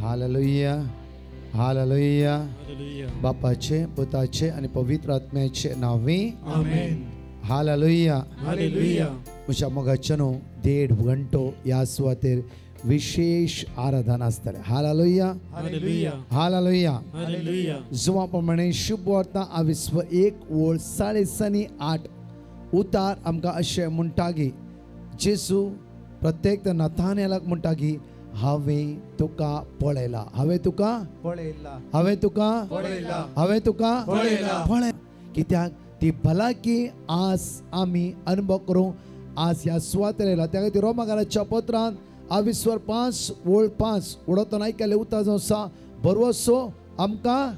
Hallelujah, hallelujah. बापाचे, पुताचे आनी पवित्र आत्म्याचे नांवी आमेन. Hallelujah, hallelujah. म्हज्या मोगाच्यानो, 1.5 घंटो ह्या सुवातेर विशेष आराधना आसतलें. Hallelujah, hallelujah, hallelujah, hallelujah. जुवा प्रमाणे शुभ वार्ता आविस्व 1 ओळ 8.5 उतार आमकां अशें म्हणटा की जेजू प्रत्येक नथानेलाक म्हणटा की हांवें तुका पळयला, हांवें तुका पळयला, हांवें तुका पळयला, हांवें तुका पळयला. पळय कित्याक ती भलायकी आज आमी अनुभव करूं आज ह्या सुवातेर येयला. त्या खातीर रोमाकाराच्या पत्रान आविस्वर 5 ओळ 5 उडोतना आयकल्लें उतर जावन आसा, भरवसो आमकां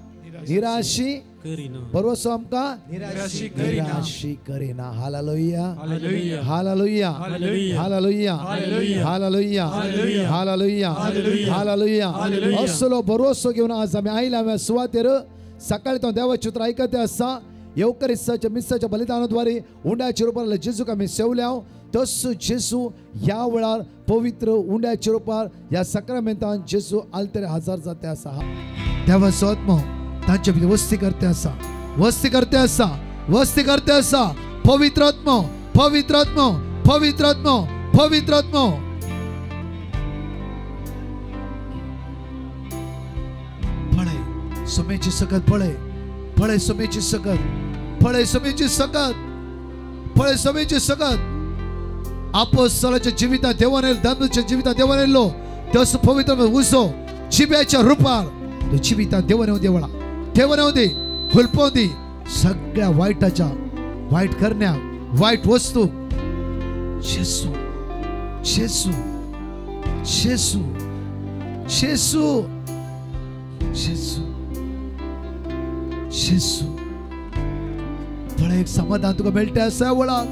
निराशी करिना, भरवसो आमकां निराशी करिना, निराशी करिना. Hallelujah, hallelujah, hallelujah, hallelujah, hallelujah, hallelujah, hallelujah, hallelujah, hallelujah. असलो भरवसो घेवन आज आमी आयला ह्या सुवातेर. सकाळी तो देवाचें उतर आयकते आसा. येवकरिस्ताच्या मिसाच्या बलिदानाद्वारे उंड्याच्या रुपार जेजूक आमी सेवल्या, तस जेजू ह्या वेळार पवित्र उंड्याच्या रुपार ह्या साक्रामेंतान जेजू आलतरे हजार जाते आसा. देवाचो आत्मो तांचे भितर वस्ती करते आसा, वस्ती करते आसा, वस्ती करते आसा. पवित्र आत्मो, पवित्र आत्मो, पवित्र आत्मो, पवित्र आत्मो. पळय सुमेची सकत, पळय, पळय सुमेची सकत, पळय सुमेची सकत, पळय सुमेची सकत. आपोस्तलाच्या जिवितात देवान येयलो, दानूच्या जिवितात देवान येयलो, तसो पवित्र उजो जिब्याच्या रुपार तो जिवितात देवान येवं देवळा, देवान येवं दी, हुलपोवं दी सगळ्या वायटाच्या, वायट करण्या, वायट वस्तू. जेसू, जेसू, जेसू, जेसू, जेसू, जेसू. पळय एक समाधान तुका मेळटा आसा वळाक.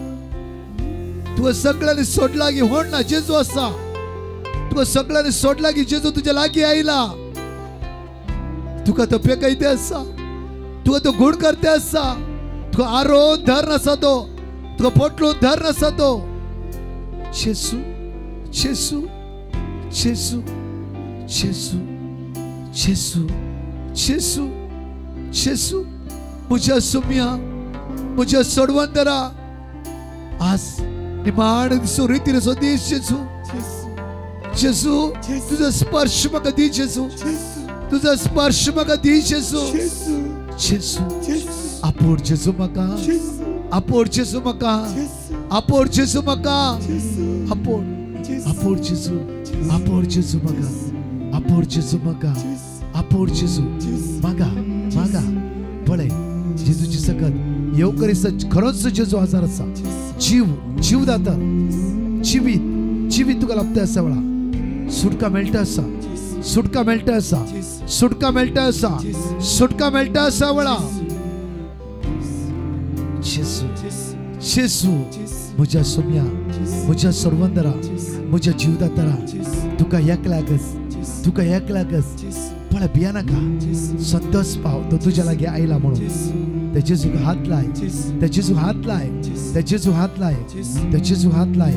तुका सगळ्यांनी सोडला की होण ना जेजू आसा. तुका सगळ्यांनी सोडला की जेजू तुज्या लागीं आयला. तुका तो पेकयते आसा, तुका तो गूण करते आसा. तुका आरोवन धर नासा तो, तुका पोटलून धर नासा तो. जेसू, जेसू, जेसू, जेसू, जेसू, जेसू, जेसू. म्हज्या सुम्या, म्हज्या सोडवंदरा, आज निमाण दिसो रितीर सो दीस. जेजू, जेजू, तुजो स्पर्श म्हाका दी जेजू, तुजो स्पर्श म्हाका दी जेजू. जेजू आपोड, जेजू म्हाका आपोड, जेजू म्हाका आपोड, जेजू म्हाका आपोड, आपोड जेजू, आपोड जेजू म्हाका आपोड, जेजू म्हाका आपोड, जेजू म्हाका, म्हाका. पळय जेजूची सकत येवकरिस्त खरोच जेजू हजार आसा. जीव, जीव दाता, जिवीत, जिवीत तुका लाभता आसा वेळा. सुटका मेळटा आसा, सुटका मेळटा आसा, सुटका मेळटा आसा, सुटका मेळटा आसा वेळा. जेजू, जेजू, म्हज्या सोम्या, म्हज्या सर्वंदरा, म्हज्या जीवदातारा, तुका एकल्याकच, तुका एकल्याकच. पळय भिया नाका, संतोष पाव तो तुज्या लागीं आयला म्हणून. त्या जेजूक हात लाय, त्या जेजूक हात लाय, त्या जेजूक हात लाय, त्या जेजूक हात लाय,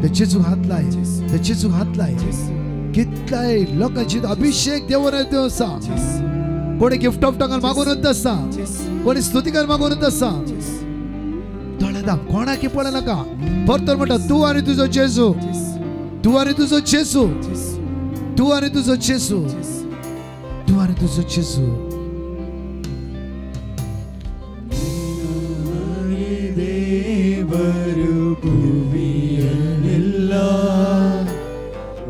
त्या जेजूक हात लाय, त्या जेजूक हात लाय. कितल्याय लोकांची अभिषेक देवन येतो आसा. कोणी गिफ्ट ऑफ टंगान मागूनच आसा, कोणी स्तुतिकार मागूनच आसा. दोळे दाम, कोणाकी पळय नाका. परतून म्हणटा, तूं आनी तुजो जेजू, तूं आनी तुजो जेजू, तूं आनी तुजो जेजू, तूं आनी तुजो जेजू. ದೇವರು ಭುವಿಯಲ್ಲೆಲ್ಲ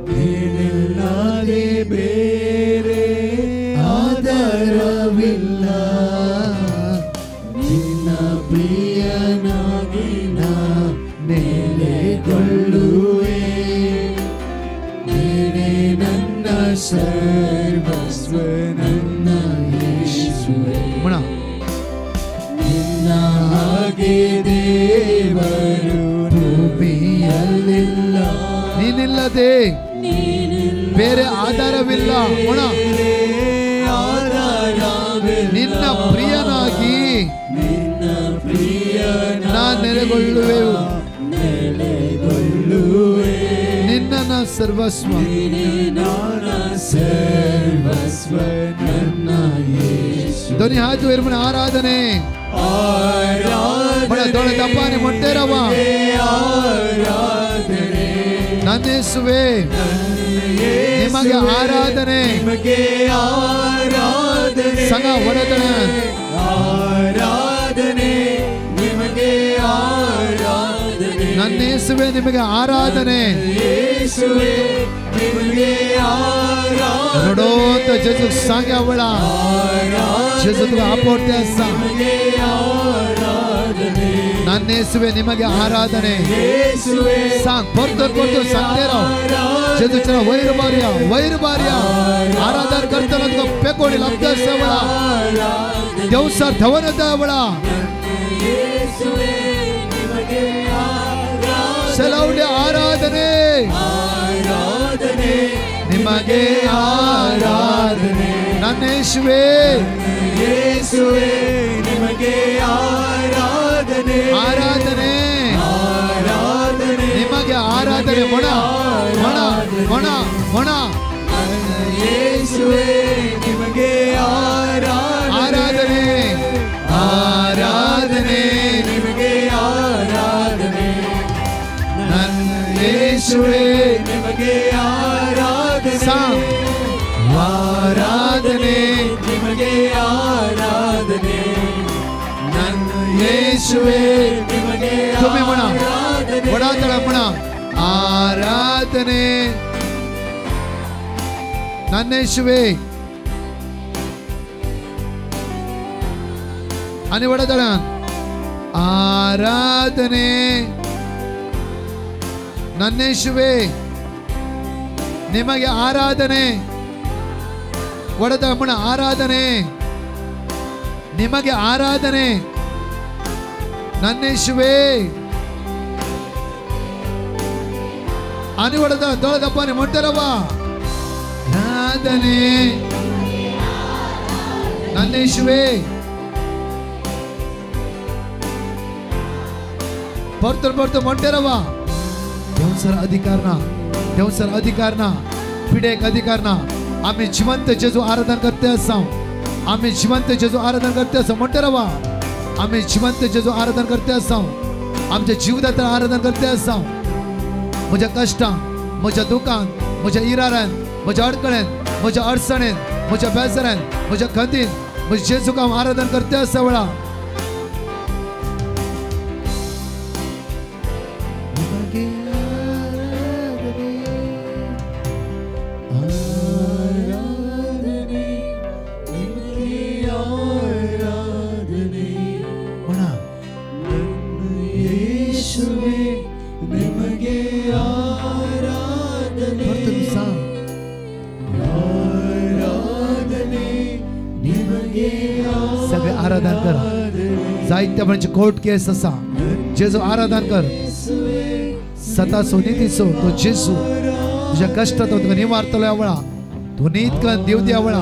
ನೀನಿಲ್ಲದೆ ಬೇರೆ ಆಧಾರವಿಲ್ಲ. ನಿನ್ನ ಪ್ರಿಯನಾಗಿ ನಾ ನೆಲೆಗೊಳ್ಳುವೆ, ನೀನೇ ನನ್ನ ಸರ್ವಸ್ವ, ನನ್ನ ಯೇಸುವೆ. ನಿನ್ನ ಹಾಗೆ ದೇವರು ಭೂಮಿಯಲ್ಲಿಲ್ಲ, ನೀನಿಲ್ಲದೆ ಬೇರೆ ಆಧಾರವಿಲ್ಲ. ನಿನ್ನ ಪ್ರಿಯನಾಗಿ ನಿನ್ನ ಪ್ರಿಯನ ನಾ ನೆಲೆಗೊಳ್ಳುವೆವು, ನೆಲೆಗೊಳ್ಳುವೆ. ನಿನ್ನ ಸರ್ವಸ್ವ, ಸರ್ವಸ್ವ. ಸರ್ವಸ್ವ ನನ್ನ ಯೇಸು. ಧ್ವನಿ ಹಾತು ಇರ್ಮನ ಆರಾಧನೆ ಆರಾಧನೆ ದಪ್ಪಾನೆ ಮೊಟ್ಟೆರವ ಆರಾಧನೆ ನನ್ನ ಯೇಸುವೇ ನಿಮಗೆ ಆರಾಧನೆ ನಿಮಗೆ ಆರಾಧನೆ ಸಂಘ ಒಡೆತನ ಆರಾಧನೆ ನಿಮಗೆ ಆರಾಧನೆ ನನ್ನ ಯೇಸುವೇ ನಿಮಗೆ ಆರಾಧನೆ ಯೇಸುವೇ ನಿಮಗೆ ಆರಾಧನೆ ರಡೋತ ಜೇಸು ಸಾಂಗೆ ಅವಳ ಜೇಸು ತುಗ ಆಪೋರ್ತೆ ನಿಮಗೆ ಆರಾಧನೆ ನನ್ನ ಯೇಸುವೇ ನಿಮಗೆ ಆರಾಧನೆ ಯೇಸುವೇ ಸಾಂಗ್ ಪೊರ್ತು ಪೊರ್ತು ಸಂತೇರೋ ಜೇಸು ಚರ ವೈರು ಬಾರಿಯ ವೈರು ಬಾರಿಯ ಆರಾಧನೆ ಕರ್ತನ ತುಗ ಪೆಕೋಡಿ ಲಬ್ಧ ಸೇವಳ ದೇವಸರ್ ಧವನದ ಅವಳ ಯೇಸುವೇ ನಿಮಗೆ ಆರಾಧನೆ ಸಲೌಡ್ಯ ಆರಾಧನೆ ಆರಾಧನೆ ನಿಮಗೆ ಆರಾಧನೆ ನನ್ನ ಯೇಸುವೇ ಯೇಸುವೇ ನಿಮಗೆ ಆರಾಧನೆ ಆರಾಧನೆ ಆರಾಧನೆ ನಿಮಗೆ ಆರಾಧನೆ ಮೊಣ ಮೊಣ ಮೊಣ ಮೊಣ ಯೇಸುವೇ ನಿಮಗೆ ಆರಾಧನೆ ಆರಾಧನೆ ಆರಾಧನೆ ನಿಮಗೆ ಆರಾಧನೆ ನನ್ನ ಯೇಸುವೇ ನಿಮಗೆ ಆರಾಧನೆ ಸಾಂಗ್ ಆರಾಧನೆ ನಿಮಗೆ ಆರಾಧನೆ ನನ್ನ ಯೇಸುವೇ ನಿಮಗೆ ತುಮಿ ಮೊಣ ಆರಾಧನೆ ಒಡಾತಳ ಮೊಣ ಆರಾಧನೆ ನನ್ನ ಯೇಸುವೇ आणि वडातळ ಆರಾಧನೆ ನನ್ನ ಯೇಸುವೇ ನಿಮಗೆ ಆರಾಧನೆ ಒಡತಮ್ಮನ ಆರಾಧನೆ ನಿಮಗೆ ಆರಾಧನೆ ನನ್ನ ಯೇಸುವೇ आणि ಒಡದ ದೊಳದಪ್ಪನೆ ಮೊಟ್ಟರವ ಆರಾಧನೆ ನನ್ನ ಯೇಸುವೇ ಪರ್ತರ್ ಪರ್ತು ಮೊಟ್ಟೆರವ देवसर अधिकार ना देवसर अधिकार ना पिडेक अधिकार ना आम्ही जिवंत जेजू आराधन करते असाव आम्ही जिवंत जेजू आराधन करते असाव मोठे रवा आम्ही जिवंत जेजू आराधन करते असाव आमच्या जीवदातर आराधन करते असाव म्हज्या कश्टान म्हज्या दुखान म्हज्या इरारान म्हज्या अडकळेन म्हज्या अडचणेन म्हज्या बेजारान म्हज्या खंतीन म्हज्या जेजूक हांव आराधन करते आसा वेळा ನಿಮಗೆ ಆರಾಧನೆ ಆರಾಧನೆ ನಿಮಗೆ ಆರಾಧನೆ म्हणा ನನ್ನ ಯೇಸುವೇ ನಿಮಗೆ ಆರಾಧನೆ परतून सांग ಆರಾಧನೆ ನಿಮಗೆ सगळे आराधन कर जायत्या म्हणजे कोर्ट केस असा जेजू आराधन कर सतासो नितीचो तो जेजू तुझ्या कष्टात तुका निवारतलो या वेळा तू नीत कर देव द्या वेळा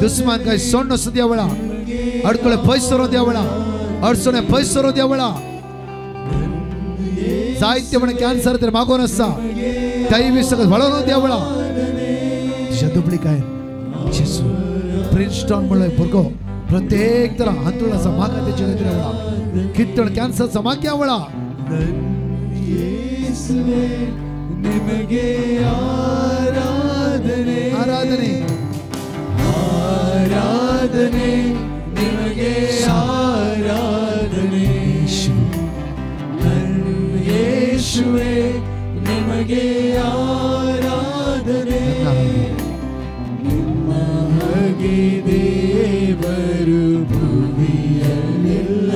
दुस्मान काय सोड नसू द्या वेळा अडकळे पयस सरून द्या वेळा अडचणे पयस सरून द्या वेळा जायते म्हण कॅन्सर तर मागून आसा त्याही बी सगळं वळोवन द्या वेळा तुझ्या दुबळी काय जेजू प्रिन्स्टॉन म्हणलं भुरगो प्रत्येक तरा हांतुळाचा मागा तेचे खातीर वेळा कितण कॅन्सरचा माग्या वेळा ಯೇಸುವೇ ನಿಮಗೆ ಆರಾಧನೆ ಆರಾಧನೆ ಆರಾಧನೆ ನಿಮಗೆ ಆರಾಧನೆ ನನ್ನ ಯೇಸುವೇ ನಿಮಗೆ ಆರಾಧನೆ ನಿಮ್ಮ ಹಾಗೆ ದೇವರು ಭುವಿಯಲ್ಲಿಲ್ಲ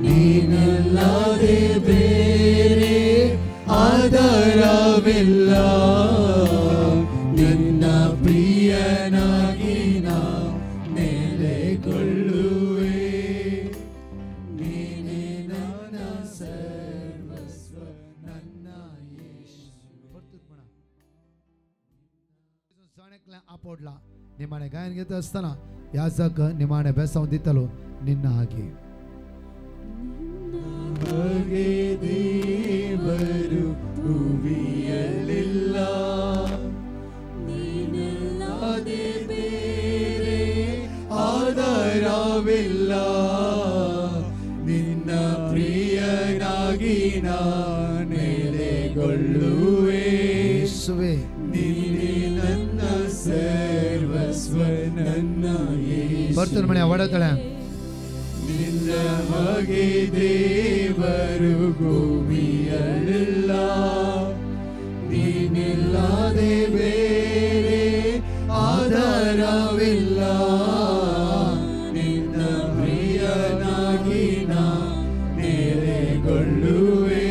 ನೀನಲ್ಲದೆ ಬೇರೆ ಆಧಾರವಿಲ್ಲ ನಿನ್ನ ಪ್ರಿಯನಾಗಿ ನಾ ನೆಲೆಗೊಳ್ಳುವೆ ನೀನೇ ನನ್ನ ಸರ್ವಸ್ವ ನನ್ನ ಯೇಸು. सणेकल्या आपोडला निमाणे गायन घेत असताना याजक निमाणे बेसांव दितलो निन्न हागे ಹಾಗೆ ದೇವರು ಭುವಿಯಲ್ಲಿಲ್ಲ ನೀನಲ್ಲದೆ ನೀನಿಲ್ಲದೆ ಬೇರೆ ಆಧಾರವಿಲ್ಲ, ನಿನ್ನ ಪ್ರಿಯನಾಗಿ ನೆಲೆಗೊಳ್ಳುವೆ. ಯೇಸುವೆ ನೀನೇ ನನ್ನ ಸರ್ವಸ್ವ ನನ್ನ ಯೇಸುವೆ. ಬರ್ತನ ಮನೆ ಒಡತಳೆ. ನಿನ್ನ ಹಾಗೆ ದೇವರು ಭೂಮಿಯಲ್ಲಿಲ್ಲ, ನೀನಿಲ್ಲದೆ ಬೇರೆ ಆಧಾರವಿಲ್ಲ, ನಿನ್ನ ಪ್ರಿಯನಾಗಿ ನೆಲೆಗೊಳ್ಳುವೆ.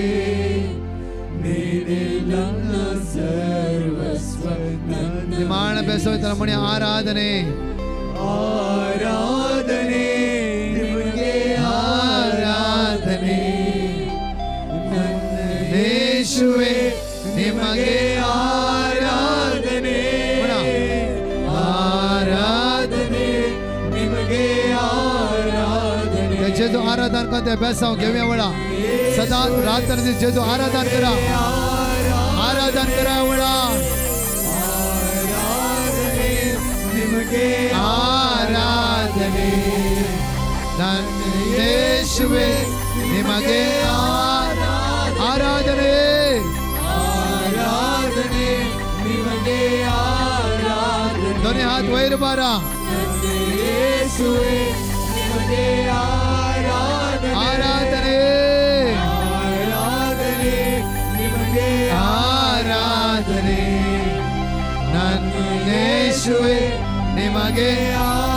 ನೀನೇ ನನ್ನ ಸರ್ವಸ್ವ ನನ್ನ. ನಿಮಾಣ ಬೇಸೋಯ್ತನ ಮನೆ ಆರಾಧನೆ ಆರಾಧನೆ ನಿಮಗೆ ಆರಾಧನೆ ನನ್ನ ಯೇಸುವೆ ನಿಮಗೆ ಆರಾಧನೆ ಆರಾಧನೆ ನಿಮಗೆ ಆರಾಧನೆ. जेजू आराधन करते बेसाव घेवया वळा सदा रात्र दीस जेजू आराधन करा, आराधन करा वळा. ಆರಾಧನೆ ನಿಮಗೆ ಆರಾಧನೆ ನನ್ನ ಯೇಸುವೆ ನಿಮಗೆ ಆರಾಧನೆ ಆರಾಧನೆ ನಿಮಗೆ ಆರಾಧನೆ. दोन्ही हात वयर बारा. ನನ್ನ ಯೇಸುವೆ ನಿಮಗೆ ಆರಾಧನೆ ಆರಾಧನೆ ಆರಾಧನೆ ನಿಮಗೆ ಆರಾಧನೆ ನನ್ನ ಯೇಸುವೆ ನಿಮಗೆ ಆರಾಧನೆ.